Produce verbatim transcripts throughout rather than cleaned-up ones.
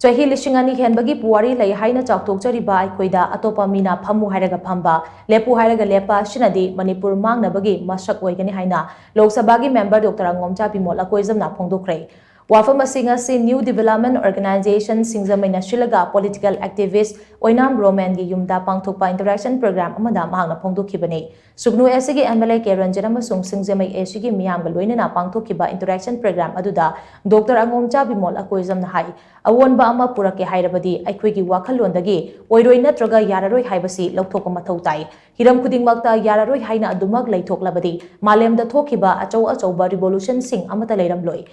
ꯆꯍꯤ ꯂꯤꯁꯤꯡ ꯑꯅꯤ ꯍꯦꯟꯕꯒꯤ ꯄꯨꯋꯥꯔꯤ ꯂꯩ ꯍꯥꯏꯅ ꯆꯥꯎꯊꯣꯛꯆꯔꯤꯕ ꯑꯩꯈꯣꯏꯗ ꯑꯇꯣꯞꯄ ꯃꯤꯅ ꯐꯝꯃꯨ ꯍꯥꯏꯔꯒ ꯐꯝꯕ, ꯂꯦꯞꯄꯨ ꯍꯥꯏꯔꯒ ꯂꯦꯞꯄ ꯑꯁꯤꯅꯗꯤ ꯃꯅꯤꯄꯨꯔ ꯃꯥꯡꯅꯕꯒꯤ ꯃꯁꯛ ꯑꯣꯏꯒꯅꯤ ꯍꯥꯏꯅ ꯂꯣꯛ ꯁꯚꯥꯒꯤ ꯃꯦꯝꯕꯔ ꯗꯣꯛꯇꯔ ꯑꯉꯣꯝꯆꯥ ꯕꯤꯃꯣꯜ ꯑꯀꯣꯏꯖꯝꯅ ꯐꯣꯡꯗꯣꯛꯈ꯭ꯔꯦ꯫ ꯋꯥꯐꯝ ꯑꯁꯤ ꯉꯁꯤ ꯅ꯭ꯌꯨ ꯗꯤꯕꯦꯂꯞꯃꯦꯟ ꯑꯣꯔꯒꯅꯥꯏꯖꯦꯁꯟ ꯁꯤꯡꯖꯃꯩꯅ ꯁꯤꯜꯂꯒ ꯄꯣꯂꯤꯇꯤꯀꯦꯜ ꯑꯦꯛꯇꯤꯚꯤꯁ ꯑꯣꯏꯅꯥꯝ ꯔꯣꯃꯦꯟꯒꯤ ꯌꯨꯝꯗ ꯄꯥꯡꯊꯣꯛꯄ ꯏꯟꯇꯔꯦꯛꯁꯟ ꯄ꯭ꯔꯣꯒ꯭ꯔꯥꯝ ꯑꯃꯗ ꯃꯍꯥꯛꯅ ꯐꯣꯡꯗꯣꯛꯈꯤꯕꯅꯤ꯫ ꯁꯨꯒꯅꯨ ꯑꯦꯁꯤꯒꯤ M L A K Ranjit ꯑꯃꯁꯨꯡ ꯁꯤꯡꯖꯃꯩ ꯑꯦꯁꯤꯒꯤ ꯃꯤꯌꯥꯝꯒ ꯂꯣꯏꯅꯅ ꯄꯥꯡꯊꯣꯛꯈꯤꯕ ꯏꯟꯇꯔꯦꯛꯁꯟ ꯄ꯭ꯔꯣꯒ꯭ꯔꯥꯝ ꯑꯗꯨꯗ ꯗꯣꯛꯇꯔ ꯑꯉꯣꯝꯆꯥ ꯕꯤꯃꯣꯜ ꯑꯀꯣꯏꯖꯝꯅ ꯍꯥꯏ, ꯑꯑꯣꯟꯕ ꯑꯃ ꯄꯨꯔꯛꯀꯦ ꯍꯥꯏꯔꯕꯗꯤ ꯑꯩꯈꯣꯏꯒꯤ ꯋꯥꯈꯜꯂꯣꯟꯗꯒꯤ ꯑꯣꯏꯔꯣꯏ ꯅꯠꯇ꯭ꯔꯒ ꯌꯥꯔꯔꯣꯏ ꯍꯥꯏꯕꯁꯤ ꯂꯧꯊꯣꯛꯄ ꯃꯊꯧ ꯇꯥꯏ꯫ ꯍꯤꯔꯝ ꯈꯨꯗꯤꯡꯃꯛꯇ ꯌꯥꯔꯔꯣꯏ ꯍꯥꯏꯅ ꯑꯗꯨꯃꯛ ꯂꯩꯊꯣꯛꯂꯕꯗꯤ ꯃꯥꯂꯦꯝꯗ ꯊꯣꯛꯈꯤꯕ ꯑꯆꯧ ꯑꯆꯧꯕ ꯔꯤꯚꯣꯂꯨꯁꯟꯁꯤꯡ ꯑꯃꯠꯇ ꯂꯩꯔꯝꯂꯣꯏ꯫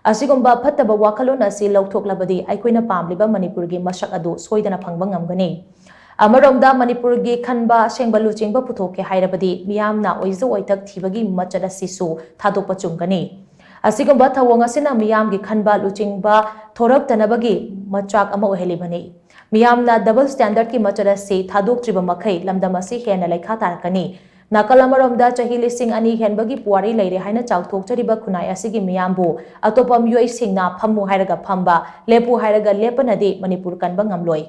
ꯑꯁꯤꯒꯨꯝꯕ ꯐꯠꯇꯕ ꯋꯥꯈꯜꯂꯣꯟ ꯑꯁꯤ ꯂꯧꯊꯣꯛꯂꯕꯗꯤ ꯑꯩꯈꯣꯏꯅ ꯄꯥꯝꯂꯤꯕ ꯃꯅꯤꯄꯨꯔꯒꯤ ꯃꯁꯛ ꯑꯗꯨ ꯁꯣꯏꯗꯅ ꯐꯪꯕ ꯉꯝꯒꯅꯤ꯫ ꯑꯃꯔꯣꯝꯗ ꯃꯅꯤꯄꯨꯔꯒꯤ ꯈꯟꯕ ꯑꯁꯦꯡꯕ ꯂꯨꯆꯤꯡꯕ ꯄꯨꯊꯣꯛꯀꯦ ꯍꯥꯏꯔꯕꯗꯤ ꯃꯤꯌꯥꯝꯅ ꯑꯣꯏꯖ ꯑꯣꯏꯊꯛ ꯊꯤꯕꯒꯤ ꯃꯆꯠ ꯑꯁꯤꯁꯨ ꯊꯥꯗꯣꯛꯄ ꯆꯨꯝꯒꯅꯤ꯫ ꯑꯁꯤꯒꯨꯝꯕ ꯊꯧꯑꯣꯡ ꯑꯁꯤꯅ ꯃꯤꯌꯥꯝꯒꯤ ꯈꯟꯕ ꯂꯨꯆꯤꯡꯕ ꯊꯣꯔꯛꯇꯅꯕꯒꯤ ꯃꯆꯥꯛ ꯑꯃ ꯑꯣꯏꯍꯜꯂꯤꯕꯅꯤ꯫ ꯃꯤꯌꯥꯝꯅ ꯗꯕꯜ ꯁ꯭ꯇꯦꯟꯗꯔꯗꯀꯤ ꯃꯆꯠ ꯑꯁꯤ ꯊꯥꯗꯣꯛꯇ꯭ꯔꯤꯕ ꯃꯈꯩ ꯂꯝꯗꯝ ꯑꯁꯤ ꯍꯦꯟꯅ ꯂꯩꯈꯥ ꯇꯥꯔꯛꯀꯅꯤ꯫ ꯅꯥꯀꯜ ꯑꯃꯔꯣꯝꯗ ꯆꯍꯤ ꯂꯤꯁꯤꯡ ꯑꯅꯤ ꯍꯦꯟꯕꯒꯤ ꯄꯨꯋꯥꯔꯤ ꯂꯩꯔꯦ ꯍꯥꯏꯅ ꯆꯥꯎꯊꯣꯛꯆꯔꯤꯕ ꯈꯨꯟꯅꯥꯏ ꯑꯁꯤꯒꯤ ꯃꯤꯌꯥꯝꯕꯨ ꯑꯇꯣꯞꯄ ꯃꯤꯑꯣꯏꯁꯤꯡꯅ ꯐꯝꯃꯨ ꯍꯥꯏꯔꯒ ꯐꯝꯕ, ꯂꯦꯞꯄꯨ ꯍꯥꯏꯔꯒ ꯂꯦꯞꯄꯅꯗꯤ ꯃꯅꯤꯄꯨꯔ ꯀꯟꯕ ꯉꯝꯂꯣꯏ꯫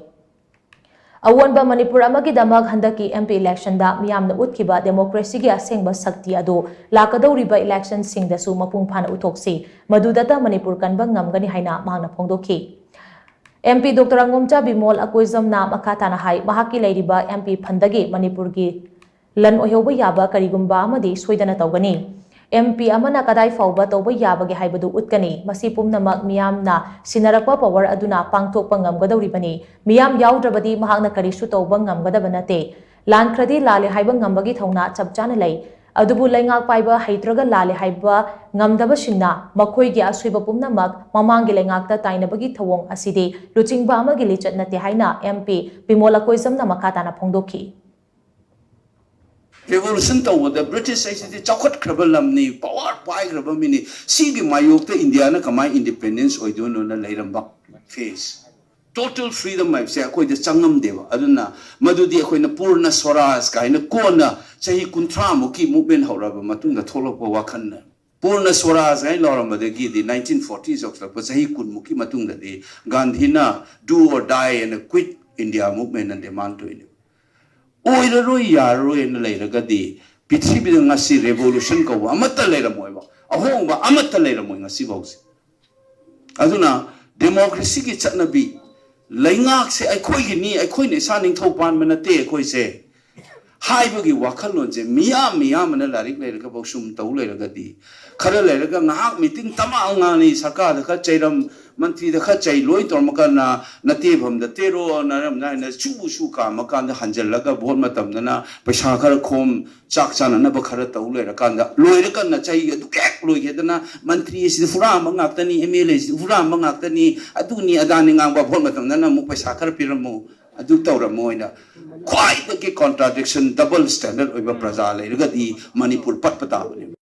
ꯑꯑꯣꯟꯕ ꯃꯅꯤꯄꯨꯔ ꯑꯃꯒꯤꯗꯃꯛ ꯍꯟꯗꯛꯀꯤ ꯑꯦꯝ ꯄꯤ ꯏꯂꯦꯛꯁꯟꯗ ꯃꯤꯌꯥꯝꯅ ꯎꯠꯈꯤꯕ ꯗꯦꯃꯣꯀ꯭ꯔꯦꯁꯤꯒꯤ ꯑꯁꯦꯡꯕ ꯁꯛꯇꯤ ꯑꯗꯨ ꯂꯥꯛꯀꯗꯧꯔꯤꯕ ꯏꯂꯦꯛꯁꯟꯁꯤꯡꯗꯁꯨ ꯃꯄꯨꯡ ꯐꯥꯅ ꯎꯠꯊꯣꯛꯁꯤ, ꯃꯗꯨꯗꯇ ꯃꯅꯤꯄꯨꯔ ꯀꯟꯕ ꯉꯝꯒꯅꯤ ꯍꯥꯏꯅ ꯃꯍꯥꯛꯅ ꯐꯣꯡꯗꯣꯛꯈꯤ꯫ M P doctor Angomcha Bimol ꯑꯀꯣꯏꯖꯝꯅ ꯃꯈꯥ ꯇꯥꯅ ꯍꯥꯏ, ꯃꯍꯥꯛꯀꯤ ꯂꯩꯔꯤꯕ ꯑꯦꯝ ꯄꯤ ꯐꯟꯗꯒꯤ ꯃꯅꯤꯄꯨꯔꯒꯤ ꯂꯟ ꯑꯣꯏꯍꯧꯕ ꯌꯥꯕ ꯀꯔꯤꯒꯨꯝꯕ ꯑꯃꯗꯤ ꯁꯣꯏꯗꯅ ꯇꯧꯒꯅꯤ꯫ ꯑꯦꯝ ꯄꯤ ꯑꯃꯅ ꯀꯗꯥꯏ ꯐꯥꯎꯕ ꯇꯧꯕ ꯌꯥꯕꯒꯦ ꯍꯥꯏꯕꯗꯨ ꯎꯠꯀꯅꯤ꯫ ꯃꯁꯤ ꯄꯨꯝꯅꯃꯛ ꯃꯤꯌꯥꯝꯅ ꯁꯤꯟꯅꯔꯛꯄ ꯄꯋꯔ ꯑꯗꯨꯅ ꯄꯥꯡꯊꯣꯛꯄ ꯉꯝꯒꯗꯧꯔꯤꯕꯅꯤ꯫ ꯃꯤꯌꯥꯝ ꯌꯥꯎꯗ꯭ꯔꯕꯗꯤ ꯃꯍꯥꯛꯅ ꯀꯔꯤꯁꯨ ꯇꯧꯕ ꯉꯝꯒꯗꯕ ꯅꯠꯇꯦ꯫ ꯂꯥꯟꯈ꯭ꯔꯗꯤ ꯂꯥꯜꯂꯦ ꯍꯥꯏꯕ ꯉꯝꯕꯒꯤ ꯊꯧꯅꯥ ꯆꯞ ꯆꯥꯅ ꯂꯩ꯫ ꯑꯗꯨꯕꯨ ꯂꯩꯉꯥꯛ ꯄꯥꯏꯕ ꯍꯩꯇ꯭ꯔꯒ ꯂꯥꯜꯂꯦ ꯍꯥꯏꯕ ꯉꯝꯗꯕꯁꯤꯡꯅ ꯃꯈꯣꯏꯒꯤ ꯑꯁꯣꯏꯕ ꯄꯨꯝꯅꯃꯛ ꯃꯃꯥꯡꯒꯤ ꯂꯩꯉꯥꯛꯇ ꯇꯥꯏꯅꯕꯒꯤ ꯊꯧꯑꯣꯡ ꯑꯁꯤꯗꯤ ꯂꯨꯆꯤꯡꯕ ꯑꯃꯒꯤ ꯂꯤꯆꯠ ꯅꯠꯇꯦ ꯍꯥꯏꯅ ꯑꯦꯝ ꯄꯤ ꯕꯤꯃꯣꯜ ꯑꯀꯣꯏꯖꯝꯅ ꯃꯈꯥ ꯇꯥꯅ ꯐꯣꯡꯗꯣꯛꯈꯤ꯫ ꯔꯤꯚꯣꯂꯨꯁꯟ ꯇꯧꯕꯗ ꯕ꯭ꯔꯤꯇꯤꯁ ꯍꯥꯏꯁꯤꯗꯤ ꯆꯥꯎꯈꯠꯈ꯭ꯔꯕ ꯂꯝꯅꯤ, ꯄꯋꯥꯔ ꯄꯥꯏꯈ꯭ꯔꯕ ꯃꯤꯅꯤ꯫ ꯁꯤꯒꯤ ꯃꯥꯌꯣꯛꯇ ꯏꯟꯗꯤꯌꯥꯅ ꯀꯃꯥꯏꯅ ꯏꯟꯗꯤꯄꯦꯟꯗꯦꯟꯁ ꯑꯣꯏꯗꯣꯏꯅꯣꯅ ꯂꯩꯔꯝꯕ ꯐꯦꯁ꯫ ꯇꯣꯇꯦꯜ ꯐ꯭ꯔꯤꯗꯝ ꯍꯥꯏꯕꯁꯦ ꯑꯩꯈꯣꯏꯗ ꯆꯪꯉꯝꯗꯦꯕ꯫ ꯑꯗꯨꯅ ꯃꯗꯨꯗꯤ ꯑꯩꯈꯣꯏꯅ ꯄꯨꯔꯅ ꯁ꯭ꯋꯔꯥꯖ ꯀꯥꯏꯅ ꯀꯣꯟꯅ ꯆꯍꯤ ꯀꯨꯟꯊ꯭ꯔꯥꯃꯨꯛꯀꯤ ꯃꯨꯚꯃꯦꯟ ꯍꯧꯔꯛꯑꯕ ꯃꯇꯨꯡꯗ ꯊꯣꯛꯂꯛꯄ ꯋꯥꯈꯜꯅ ꯄꯨꯔꯅ ꯁ꯭ꯋꯔꯥꯖ ꯍꯥꯏꯅ ꯂꯥꯎꯔꯝꯕꯗꯒꯤꯗꯤ ꯅꯥꯏꯟꯇꯤꯟ ꯐꯣꯔꯇꯤ ꯌꯧꯁꯤꯜꯂꯛꯄ ꯆꯍꯤ ꯀꯨꯟꯃꯨꯛꯀꯤ ꯃꯇꯨꯡꯗꯗꯤ ꯒꯥꯟꯙꯤꯅ "Do or die" and "Quit India" movement ꯅ demand ꯇꯧꯏꯅꯦꯕ꯫ ꯑꯣꯏꯔꯔꯣꯏ, ꯌꯥꯔꯔꯣꯏꯅ ꯂꯩꯔꯒꯗꯤ ꯄ꯭ꯔꯤꯊꯤꯕꯤꯗ ꯉꯁꯤ revolution ꯀꯧꯕ ꯑꯃꯠꯇ ꯂꯩꯔꯝꯃꯣꯏꯕ, ꯑꯍꯣꯡꯕ ꯑꯃꯠꯇ ꯂꯩꯔꯝꯃꯣꯏ ꯉꯁꯤꯐꯥꯎꯁꯦ꯫ ꯑꯗꯨꯅ democracy ꯒꯤ ꯆꯠꯅꯕꯤ, ꯂꯩꯉꯥꯛꯁꯦ ꯑꯩꯈꯣꯏꯒꯤꯅꯤ, ꯑꯩꯈꯣꯏꯅ ꯏꯁꯥ ꯅꯤꯡꯊꯧ ꯄꯥꯟꯕ ꯅꯠꯇꯦ ꯑꯩꯈꯣꯏꯁꯦ ꯍꯥꯏꯕꯒꯤ ꯋꯥꯈꯜꯂꯣꯟꯁꯦ ꯃꯤꯌꯥꯝ ꯃꯤꯌꯥꯝ ꯑꯃꯅ ꯂꯥꯏꯔꯤꯛ ꯂꯩꯔꯒꯐꯥꯎ ꯁꯨꯝ ꯇꯧ ꯂꯩꯔꯒꯗꯤ, ꯈꯔ ꯂꯩꯔꯒ ꯉꯥꯏꯍꯥꯛ meeting ꯇꯃꯥ ꯉꯥꯡꯅꯤ, ꯁꯔꯀꯥꯔꯗ ꯈꯔ ꯆꯩꯔꯝ, ꯃꯟꯇ꯭ꯔꯤꯗ ꯈꯔ ꯆꯩ, ꯂꯣꯏ ꯇꯧꯔꯝꯃꯀꯥꯟꯗ ꯅꯇꯦꯐꯝꯗ ꯇꯦꯔꯣ ꯅꯥꯔꯝ ꯅꯥꯏꯅ ꯆꯨ ꯆꯨ ꯀꯥꯝꯃꯀꯥꯟꯗ ꯍꯟꯖꯜꯂꯒ vote ꯃꯇꯝꯗꯅ ꯄꯩꯁꯥ ꯈꯔ ꯈꯣꯝ, ꯆꯥꯛ ꯆꯥꯅꯅꯕ ꯈꯔ ꯇꯧ ꯂꯩꯔꯀꯥꯟꯗ, ꯂꯣꯏꯔꯀꯥꯟꯗ ꯆꯍꯤ ꯑꯗꯨ ꯍꯦꯛ ꯂꯣꯏꯒꯦꯗꯅ ꯃꯟꯇ꯭ꯔꯤ ꯑꯁꯤꯗꯤ ꯍꯨꯔꯥꯟꯕ ꯉꯥꯛꯇꯅꯤ, MLA ꯑꯁꯤꯗꯤ ꯍꯨꯔꯥꯟꯕ ꯉꯥꯛꯇꯅꯤ, ꯑꯗꯨꯅꯤ ꯑꯗꯥꯅꯤ ꯉꯥꯡꯕ, vote ꯃꯇꯝꯗꯅ ꯑꯃꯨꯛ ꯄꯩꯁꯥ ꯈꯔ ꯄꯤꯔꯝꯃꯨ, ꯑꯗꯨ ꯇꯧꯔꯝꯃꯣ ꯍꯥꯏꯅ ꯈ꯭ꯋꯥꯏꯗꯒꯤ contradiction, double standard ꯑꯣꯏꯕ ꯄ꯭ꯔꯖꯥ ꯂꯩꯔꯒꯗꯤ ꯃꯅꯤꯄꯨꯔ ꯄꯠꯄ ꯇꯥꯕꯅꯤ꯫